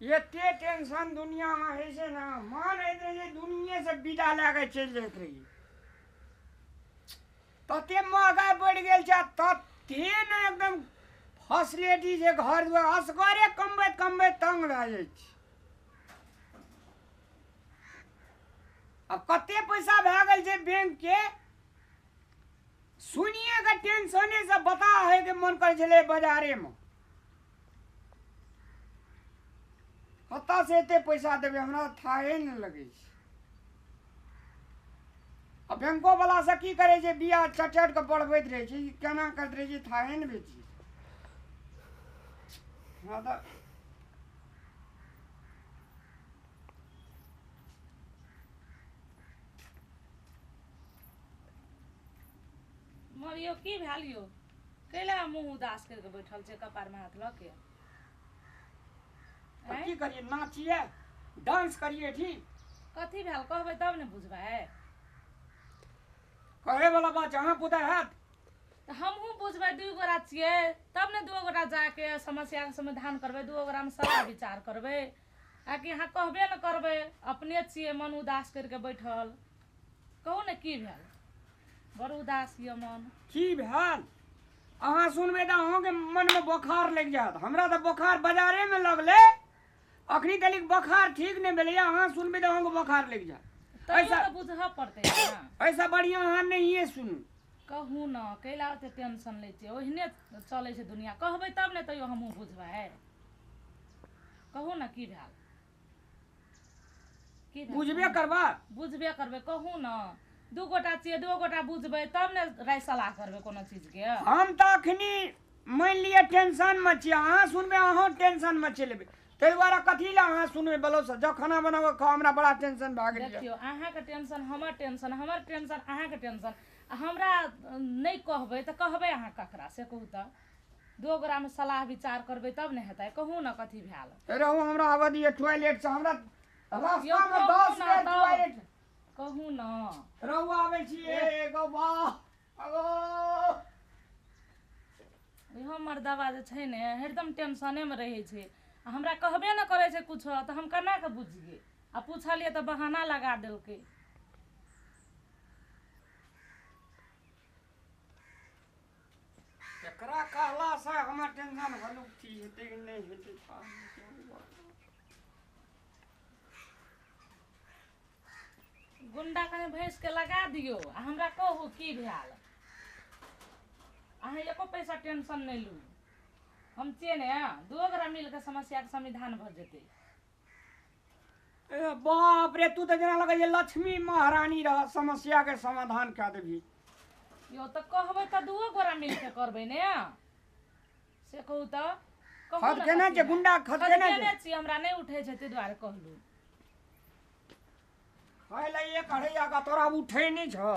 एते टेंशन दुनिया में होइ छै ने, मन होइत रहै छै दुनिये से विदा लए कऽ चलि जाइत रही। तते महगाइ बढ़ि गेल छै, तते ने एकदम फैसिलिटी छै, घर दुआर असगरे कमबैत कमबैत तंग भए जाइ छै। आब कते पैसा भए गेल छै बैंक के, सुनिए के टेंशने से बता होय के मन करै छलै बाजारे में। कतऽ से एते पैसा देबै, हमरा थाहे नहि लगै छै। आ बैंको वाला से की करै छै, बियाज चट चट के बढ़बैत रहै छै, ई केना करैत रहै छै थाहे नहि बेची। हमरा तऽ मरियो की भेल यौ, कैला मुँह उदास करि कऽ बैठल छै कपारमे हाथ लऽ के? तऽ की करियै, नाचियै डांस करियै? ठीक कथी भेल कहबै तब ने बुझबै। कहै वाला बात छै, अहाँ पुता हैत तऽ हमहूँ बुझबै। दू गोरा छियै तब ने दू गोरा जाके समस्याके समाधान करबै, दू गोरामे सलाह विचार करबै। आ कि अहाँ कहबे ने करबै, अपने छियै मन उदास करि कऽ बैठल। कहू ने की भेल, बड़ उदास यऽ मन। की भेल अहाँ सुनबै तऽ अहूँके मनमे बोखार लागि जायत। हमरा तऽ बोखार बाजारेमे लगलै, अखनी तलिक बोखार ठीक नहि भेलैए। अहाँ सुनबै तऽ अहूँके बोखार लागि जायत। तैयो ऐसा तऽ बुझऽ पड़तै ने। ऐसा बढ़िआँ अहाँ नहिए सुनू। कहू ने कैला ओते टेंशन लै छियै, ओहिने चलै छै दुनिया। कहबै तब ने तैयो हमहूँ बुझबै। कहू ने की भेल, की भेल? बुझबे करबा, बुझबे करबै। कहू ने, दू गोटा छियै, दू गोटा बुझबै तब ने राय सलाह करबै कोनो चीजके। हम तऽ अखनी मानि लिअ टेंशनमे छी, अहाँ सुनबै अहाँ टेंशनमे चलि एबै, ताहि दुआरे कथी लए अहाँ सुनबै बलो से। जब खाना बनाबऽ खाउ, हमरा बड़ा टेंशन भए गेल यऽ। देखियौ अहाँके टेंशन हमर टेंशन, हमर टेंशन अहाँके टेंशन। आ हमरा नहि कहबै तऽ कहबै अहाँ ककरा से कहू तऽ? दू गोरामे सलाह विचार करबै तब ने हेतै। कहू ने कथी भेल। रहू, हमरा आबऽ दिअ टॉयलेट से, हमरा यौ रास्तामे कहू 10 ने बेर तब टॉयलेट। कहू ने। रहू आबै छी। एगो वाह अगो इहो मर्दबा जे छै ने हरदम टेंशनेमे रहै छै, आ हमरा कहबे ने करै छै कुछो, तऽ हम केना कऽ बुझियै? आ पुछलियै तऽ बहाना लगा देलकै। एकरा कहला से हमर टेंशन हलुक चीज हेतै कि नहि हेतै। गुंडा कने भैंसके लगा दियौ आ हमरा कहू की भेल। अहाँ एको पैसा टेंशन नहि लू, हम छियै ने, दू गोरा मिल कऽ समस्याके समाधान भऽ जेतै। ए बाप रे, तू तऽ जेना लगै छै लक्ष्मी महारानी रह, समस्या के समाधान कए देबही। यौ तऽ कहबै तऽ दूओ गोरा मिल कऽ करबै ने, से कहू तऽ। कहू खद ने केने कथी छै भेल। गुंडा, खद केने छै? खदकेने छी, हमरा नहि उठै छै ताहि दुआरे कहलहुँ। खाय लए एक अढ़ैया का तोरा उठै नहि छौ?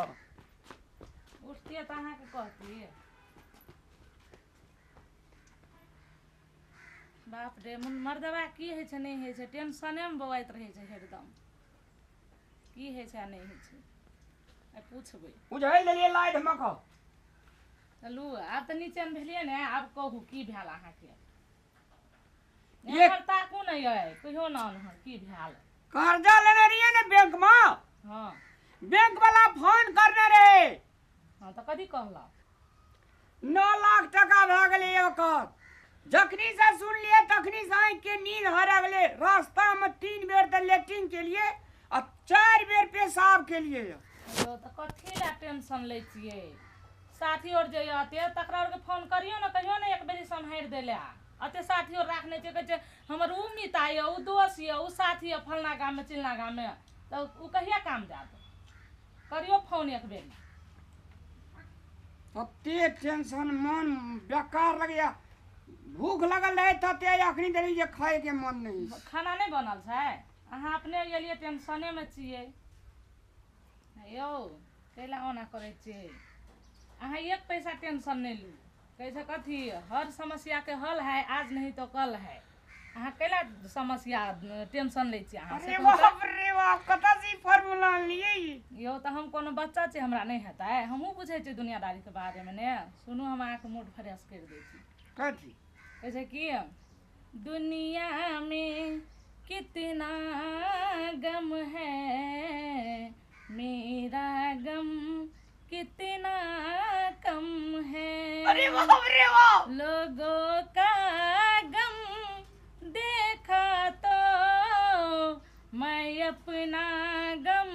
उठतियै तऽ अहाँके कहतियै। बाप रे, मन मर्दबा की होइ छै नहि होइ छै, टेंशनेमे बौआइत रहै छै हरदम। की होइ छै आ नहि होइ छै, आइ पुछबै। बुझाइ लेलियै लाइट मे कह। चलू आब तऽ निचेन भेलियै ने, आब कहू की भेल अहाँके। एक एम्हर ताकू ने यै, कहियो ने अनहर की भेल। कर्जा लेने रहियै ने बैंक मे? हँ। बैंक वाला फोन करने रहे। हँ तऽ कथी कहलक? 9 लाख टका भए गेलै ओकर। जखनी से सुनलियै तखनी से आँखि के नींद हरा गेलै। रास्ता मे 3 बेर तऽ लेट्रिन केलियै आ 4 बेर पेशाब केलियै। यौ तऽ कथी लए टेंशन लै छियै? साथी आओर जे यऽ अते तकरा आओरके फोन करियौ ने, कहियौ ने एक बेरी सम्हारि दै लए। अते साथी आओर राखने छियै, कहै छै हमर उ मिता यऽ, उ दोस्त यऽ, उ साथी यऽ फलना गाममे चिलना गाममे, तऽ उ कहिया काम जायत? करियौ फोन एक बेरी। तते टेंशन मन बेकार लगैया, भूख लगल रहै तते अखनी देरी जे खायके मन नहि छै। खाना नहि बनल छै? अहाँ अपने एलियै टेंशनेमे छियै। यौ कैला ओना करै छियै? अहाँ एक पैसा टेंशन नहि लू। कहै छै कथी, हर समस्याके हल है, आज नहीं तो कल है। अहाँ कैला समस्या टेंशन लै छियै अहाँ से अरे कहू तऽ? बाप रे बाप, कतऽ से ई फार्मूला आनलियै ई? यौ तऽ हम कोनो बच्चा छी, हमरा नहि हेतै? हमहूँ बुझै छियै दुनियादारीके बारेमे ने। सुनू, हम अहाँके मूड फ्रेश करि दै छी। कथी कहै छै कि दुनिया में कितना गम है, मेरा गम कितना कम है। अरे बाप रे बाप। लोगों का गम देखा तो मैं अपना गम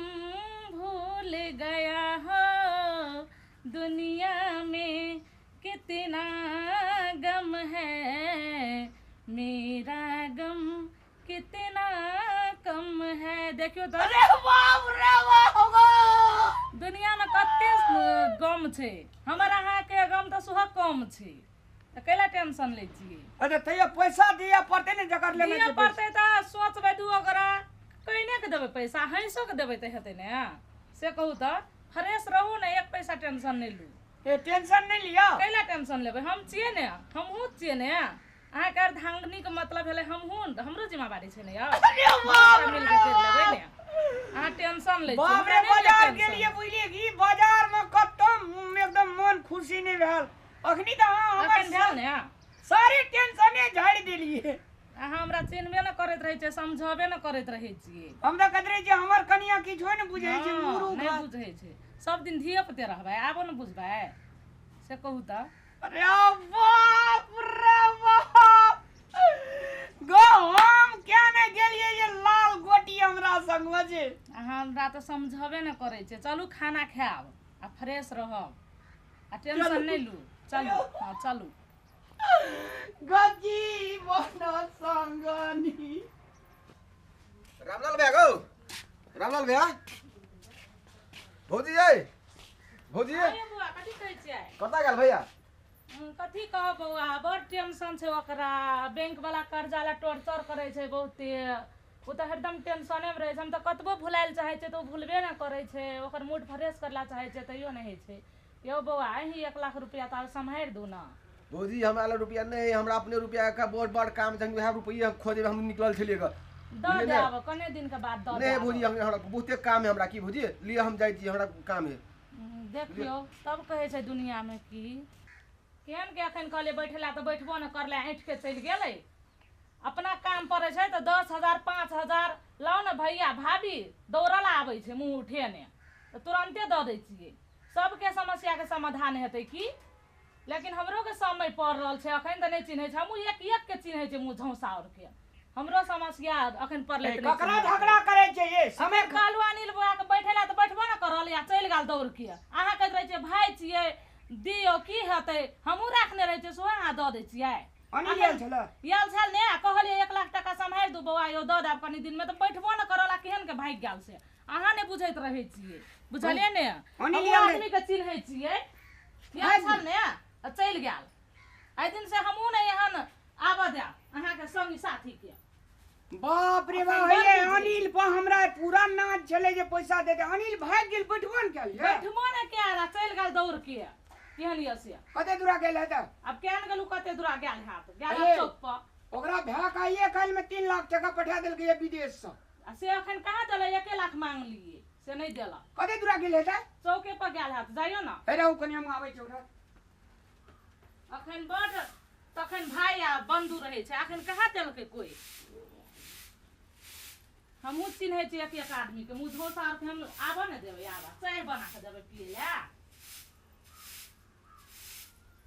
भूल गया हो, दुनिया में कितना गम है, मेरा गम कितना कम है। देखियो तो अरे बाप रे बाप गो। दुनिया में कते गम छै, हमर अहाँके गम तऽ सुह कम छै, तऽ कैला टेंशन लै छियै? अच्छा तैयो पैसा दिअ पड़तै ने जकर लेने दिअ छै पैसा। पड़तै तऽ सोचबै दू ओकरा कहिने के देबै पैसा, हँसो के देबै तऽ हेतै ने? से कहू तऽ फ्रेश रहू ने, एक पैसा टेंशन नहि लू। ए टेंशन नहि लिअ। कैला टेंशन लेबै? हम छियै ने, हमहूँ छियै ने अहाँके अर्धांगिनीके, मतलब भेलै हमहूँ, हमरो जिम्मेवारी छै ने यौ। अरे बाप रे मिलके करि लेबै ने, अहाँ टेंशन लै छियै। बाप रे हमरा नहि लिअ बाजार टेंशन। गेलियै बुझलियै कि बाजार में कतौ एकदम मन खुशी नहि भेल अखनी तऽ अहाँ हमर अखन भेल ने? सारे टेंशने झाड़ि देलियै। अहाँ हमरा चिन्हबे ने करैत रहै छियै, समझबे ने करैत रहै छियै। हम तऽ कहैत रहै छियै हमर कनिया किछो ने बुझै छै। हँ, मुरूख। नहि बुझै छै, सब दिन धिये पुते रहबै, आबो ने बुझबै? से कहू तऽ। अरे बाप रे बाप गो, हम क्या ने गेलियै जे लाल गोटी हमरा संगमे छै। अहाँ हमरा तऽ समझबे ने करै छियै। चलू खाना खायब आ फ्रेश रहब आ टेंशन नहि लू। चलू, हँ चलू। गजी बन संगनी। रामलाल भैया गौ, रामलाल भैया, भौजी यै, भौजी। अरे बौआ, कथी कहै छियै? कतऽ गेल भैया? कथी कहब बौआ, बड़ टेंशन छै ओकरा। बैंक वाला कर्जा ला टॉर्चर करै छै बहुते। ओ तऽ हरदम टेंशनेमे रहै छै। हम तऽ कतबो भुलाय लए चाहै छियै तऽ ओ भुलबे नहि करै छै। ओकर मूड फ्रेश करै लए चाहै छियै तैयो नहि होइ छै। यौ बौआ, अहीं 1 लाख रुपया तऽ आब सम्हारि दू ने। भौजी, हमरा लग रुपया नहि है। हमरा अपने रुपया के बहुत बड़ काम छै। वएह रुपये हम खोजे हम निकलल छलियै ग। दऽ बुझलियै ने? देब, कने दिनके बाद दऽ नहि देब। भौजी, हमरा बहुते काम है हमरा की भौजी, लिए हम जाइ छी, हमरा काम है। देखियौ, तब कहै छै दुनियामे की केहन के। एखन कहलियै बैठे ला तऽ बैठबो ने करलै, ऐंठ के चलि गेलै। अपना काम पड़ै छै तऽ 10,000 5,000 लाउ ने भैया भाभी, दौड़ल आबै छै मुँह उठेने, तऽ तुरन्ते दऽ दै छियै। सबके समस्याके समाधान हेतै की, लेकिन हमरो के समय पड़ रहल छै। अखन तऽ नहि चिन्है छै, हमहूँ एक एक के चिन्है छै मुँह झौसा के। हमरो समस्या अखन पड़लै तऽ नहि ककरा चिन्है छै। झगड़ा करै छै ये समय? समय कहलू अनिल बौआ के बैठे ला तऽ बैठबो ने करल या चलि गेल दौड़ के। अहाँ कहैत रहै छियै भाय छियै, दियौ, की हेतै? हमहूँ राखने रहै छियै, सेहो अहाँ दऽ दै छियै। अनिल आयल छलै? आयल छल ने। आ कहलियै 1 लाख टाका सम्हारि दू बौआ यौ, दऽ देब कनि दिनमे, तऽ बैठबो ने करल आ केहन के भागि गेल से अहाँ नहि बुझैत रहै छियै, बुझलियै ने? अनिल हमहूँ आयल रहै। आदमी के चिन्है छियै। आयल छल ने आ चलि गेल। एहि दिन से हमहूँ नहि एहन आबऽ देब अहाँके संगी साथी के। बाप रे बाप, अखन हे बड़ बुझै। अनिल पर हमरा पूरा नाच छलै जे पैसा देते। अनिल भागि गेल, बैठबो ने कयल। बैठबो ने कयल आ चलि गेल दौड़ के। केहन यऽ से? कते दूरा गेल हेतै? आब केहन गेलू, कते दूरा गेल हैत, गेल अरे। हैत चौक पर। ओकरा भाय के आइए काल्हि में 3 लाख टका पठा देलकै ये विदेश से। आ से अखन कहाँ देलै? 1 लाख मांगलियै से नहि देलक। कते दूरा गेल हेतै? चौके पर गेल हैत, जाइयो ने। हे रहू कनि, हम आबै छी ओकरा। अखन बड तखन भाय आ बंधु रहै छै, अखन कहाँ देलकै कोइ? हमहूँ चिन्है छियै एक एक आदमीके मुँह झौसा आरके, हम आबऽ ने देबै। आबऽ, चाय बना कऽ देबै पियै लए।